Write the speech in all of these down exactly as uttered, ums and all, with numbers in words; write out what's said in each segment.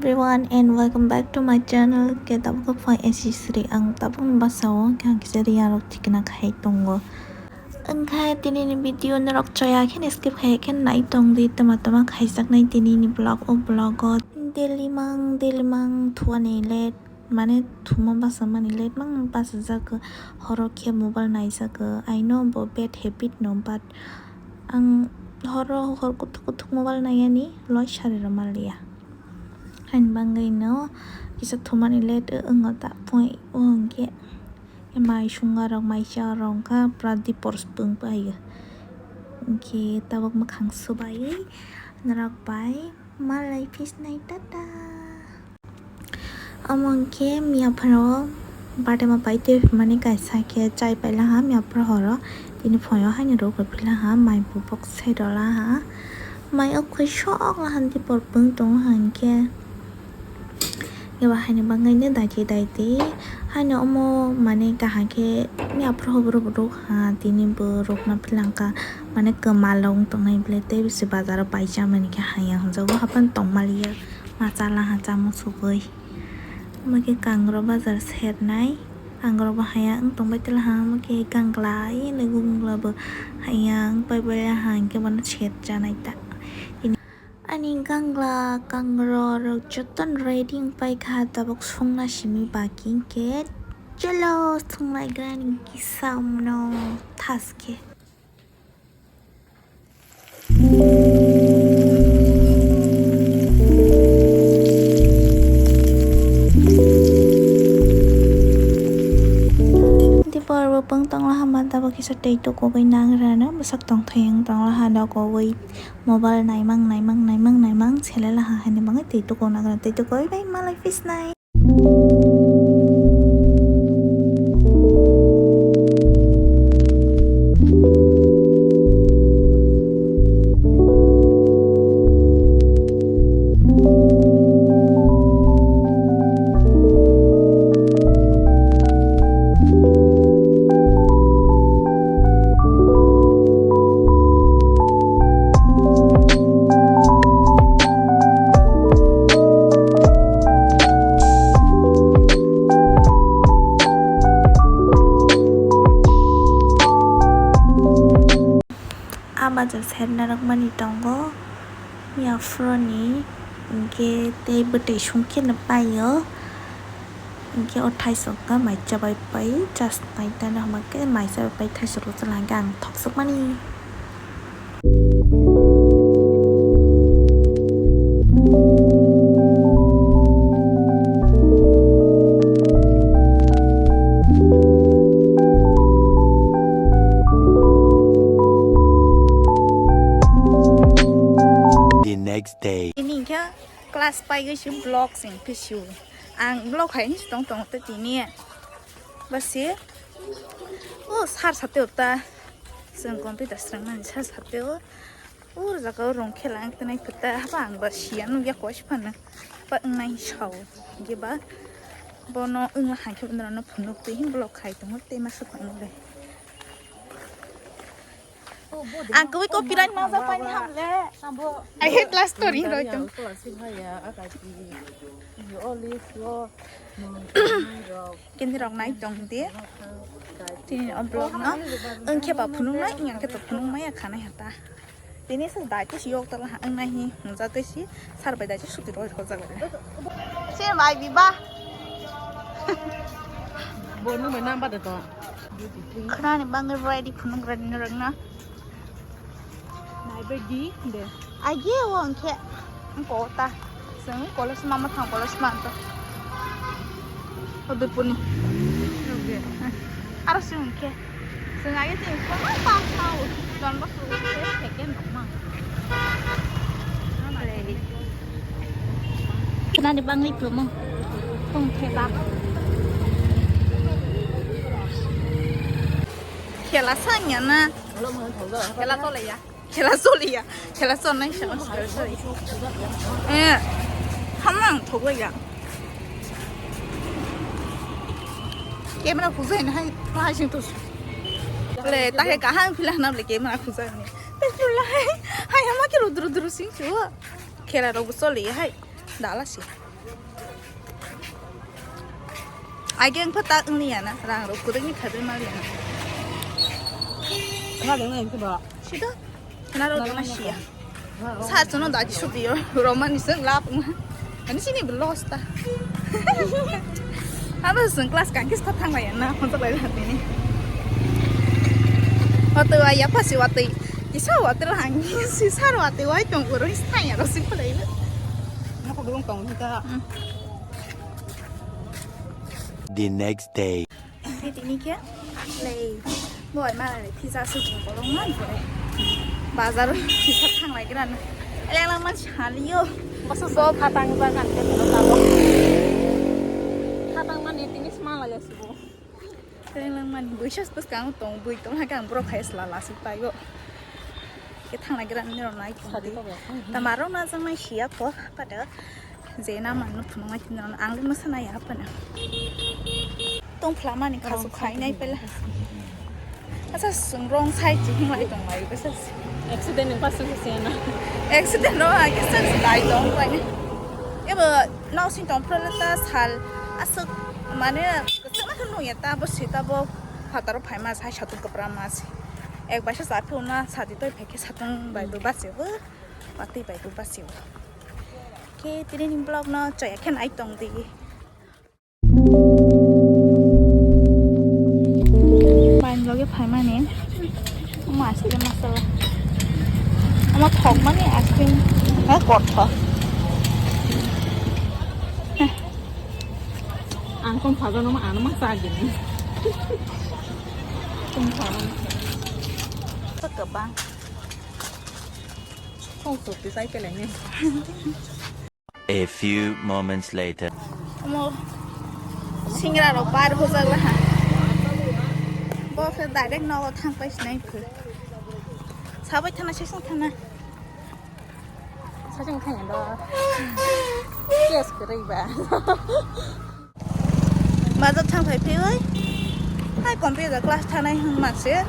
Everyone and welcome back to my channel. Ke tabuk phai S C three ang tabuk basao khe ang kisa riyarok thikna khai tongo. Wngkha tini ni video norok chaya khe skip khai khe nai tong di, tama tama khaijaknai tini ni vlog. O vlog o daily mang daily mang thuani late, mane thuma basa mani late mang basa jak, horo khe mobile naijak. I know bo bad habit no, but ang horo hor kuthuk kuthuk mobile naiyani loi sari rw manliya. Haini bagwi no kisa thumani late wngo ta poi o hwnkhe mai sunga rok mai cha rok wngkha pura dipor swpung paio. Hwnkhe tabuk mwkhang swbaiwi norok bai malai phisnai tata. Omo hwnkhe miya phano birthday ma pai twi mani kaisa khe chai paila ha miya phano horo. Tini phoyo haino rwgwi pila ha mai bubuk sai rwla ha. Mai o khoi sok la han dipor pung tongo hwnkhe. Eba haino bangwi no daiti daiti haino omo mane kaham khe miya phano horo bo rwk ha tini bo rwkna pila wngkha mane kwmal rok wng tongnai bwle tei bisi bazar o paisa mani khe haya hwnjago haphano tongmaliya ma chala ha chamung sugwi. Omo khe kangrok bazar sernai, kangrok bo haya wng tongbai tela ha, omo khe gangla, ayele gungla bo haya wng pai bai ha, hwnkhe bono serjanai ta. Ani gangla, kangrok rok jotono ready wng pai kha, tabuk songna simi baki hwnkhe, chalo, songlaigra ani kisa omono thaskhe. Dipor bo pung tongla hama tabuk kisa twi tukugwi nagrano bwsak tongthai wng tongla ha nokogwi mobile naimang naimang naimang naimang selala ha haini bagwi twi tukuk nagrano twi tukugwi bai malai phisnai. Ah, bazar side narwkmani tongo, yaphuroni hwnkhe tei bwtwi songkhe no paio, hwnkhe o thaisok khe mai chabai pai just naitano hwnba khe mai chabai pai thaisok rok chwla hwnkhe ang thoksokmani. The next day. Tini hwnkhe class paigwi se vlog se hwnkhe sio. Ang vlog hai hinwi tong tong tei tini. Basi. O sar sateo ta. Chwng computer srwngmani sar sateo. O jaga o rong khela ang twnai kwta. Haba ang ba sia nukya koiphano. Ba wngnai sao. Hwnkhe ba bono wngla hwnkhe bono phunuk twi hin vlog khai tongo tei masa tongo le. Ang kwbui copyright ma jak pani hamle. I hate last story roi tong. Kendi rok nai tong de. Tini o vlog no wngkhe ba phunuk nai, wngya khe to phunuk maya khanai hata. Tini se dai tisi yok tala ang nai hi hwnjak tei si sar bai dai si suti roi rok jaga. Se bai biba. Bo nung bai nang ba de to. Khwnani bagwi ready phunuk ready no rwkna. Naibe di de. Agi o angkhe. Angko ta. Seng college mama thang college man to. Obe puni. Aro seng angkhe. Seng agi ti ko ma pa sao. Don Bosco ko se second ma. Khwnani bagwi promo. Tong theba. Khela sanya na. Khela chole ya. Khela chole ya. Khela chole ya. Eh. Hamang thogla ya. Camera khujai na hai, hai sing tus. Le, ta he kahang phila na le camera khujai ni. Te phula hai, hai hama ke rudru dru sing chu. Khela rok chole ya hai. Dala si. Ageng pho tak wngya na, rang rok kwrwngni khabai maliya na. Wala dengna engke ba. Sida, khna rok dengna siya. Sa chuno da ji subiyo, romani seng lap wngma. Ani sini bo loss ta. Abo seng class kangkis ta thangmaya na, honsa lai la tini. Hoto wa ya pasi watwi, kisa watwi la hangi, si sar watwi wai tong urung si thangya ro si phalai. Nako belum tong ta. The next day. Tini khe lei boi mala le pizza sukung kolong man boi. Bazar pizza thang lai gran. Eleng lang man saliyo. Basa so khatang ba kan ke tolo tabo. Khatang man ni tini sma la ya subo. Eleng lang man boi sas pas kang tong boi tong ha kang bro khai sla la suk payo. Ke thang lai gran ni ro nai. Tamaro na jang nai siya ko pada. Je na manu phunuk nai tin ang le masa nai apana. Tong phlamani khasu khai nai pela. Asa sung wrong side ji hing lai tong lai besa. Accident ni pas se na. Accident no ai kesa dai tong lai. Ebo nau sing tong phla ta sal asuk mane kesa ma thun ya ta bo sita bo phataro phai ma sai satu kapra ma si. Ek baisa sa phu na sadi toi phai khe satung bai bo basi bo. Watwi bai bo basi bo. Khe tini ni vlog no chaya khe nai tong di. Main loge phaimani. Omo ice cream masala. Omo thokmani ice cream. Ha, kothok. Ang kong phaga no ma ano ma sa gini. Kong phaga. Kebang. Kong sopti sai kelengni. A few moments later. Omo singra rok bar hojak laha. Bo khe direct nogo thang pai sinai phu. Sabai thana sesong thana. Sesong thanya do. Yes, kwrwi ba. Bazar thang phai phiwi. Hai computer class thanai hwn ma se.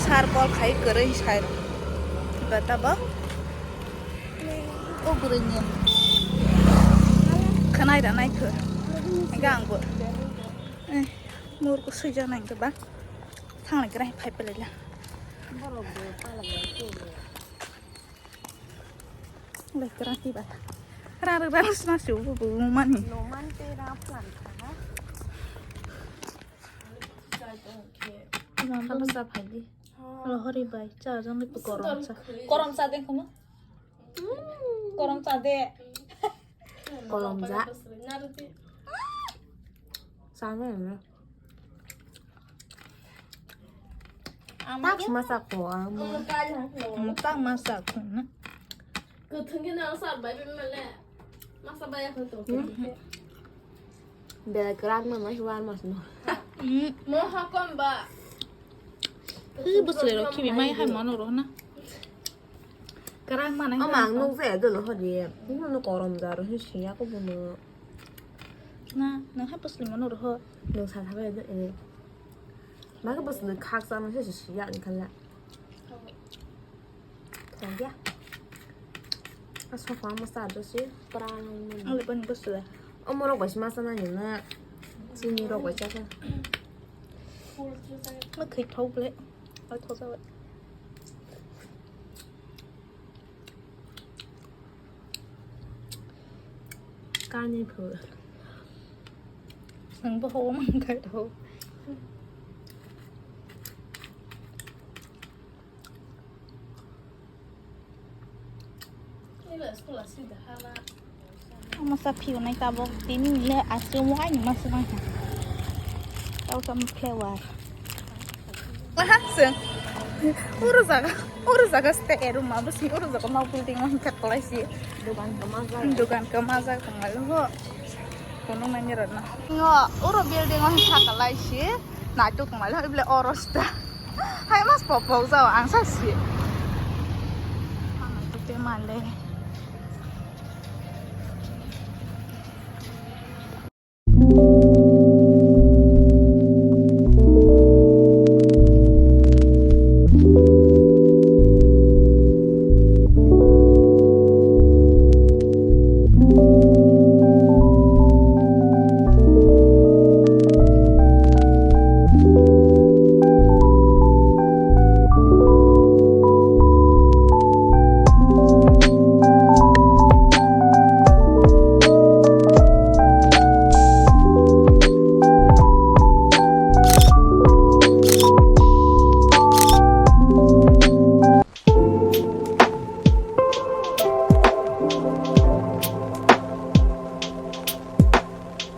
Sir call khai kwrwi sai. Ba tabo. O bwrwini khwnai da naikho. Hingke angbo. Eh, murko swijak nai hingke ba. Thanglai gra phai pelaila. Lai gra ti ba. Rang rang rang sma su bu bu mani. Hapsa phaidi. Halo hori bai, cha jang ni korom cha. Korom cha de komo. Korom cha de. Kolom ja. Sana ya. Tak masak ko ang. Tak masak ko na. Kuthung ke na sar bai mele. Masa bai ko to. Bela krak ma mas war mas no. Mo ha kom ba. Hi bus le ro kibi mai hai mano ro na. Karang mana? Ama ang nuk je dolo hodi. Nung no korom jaro hi siya ko bono. Na, nang hai pusli mano roho. Nung sa thabai de. Maka pusli khak sa no se siya ni khala. Sa ya. Aso fa mo sa do si pra nang. Ale pani pusli. O morok bai sma sa na ni na. Sini rok bai cha ka. Ma khai thok le. Ai thok sa. Kani phu. Ang bo ho mang kai tho. Masa phiu nai tabok tini le aswk wai ni masa nang. Tau sam flavor. Aha, seng. Uru jaga, uru jaga stay room ma bwswk uru jaga no building ma hwnkha kwlai si. Dugan kwmajak. Dugan kwmajak tongmani ho. Kono nani rwna. Ngo uru building ma hwnkha kwlai si. Naitok tongmani ho ible oro sta. Hai mas pop pop jao ang sa si. Mama to te male.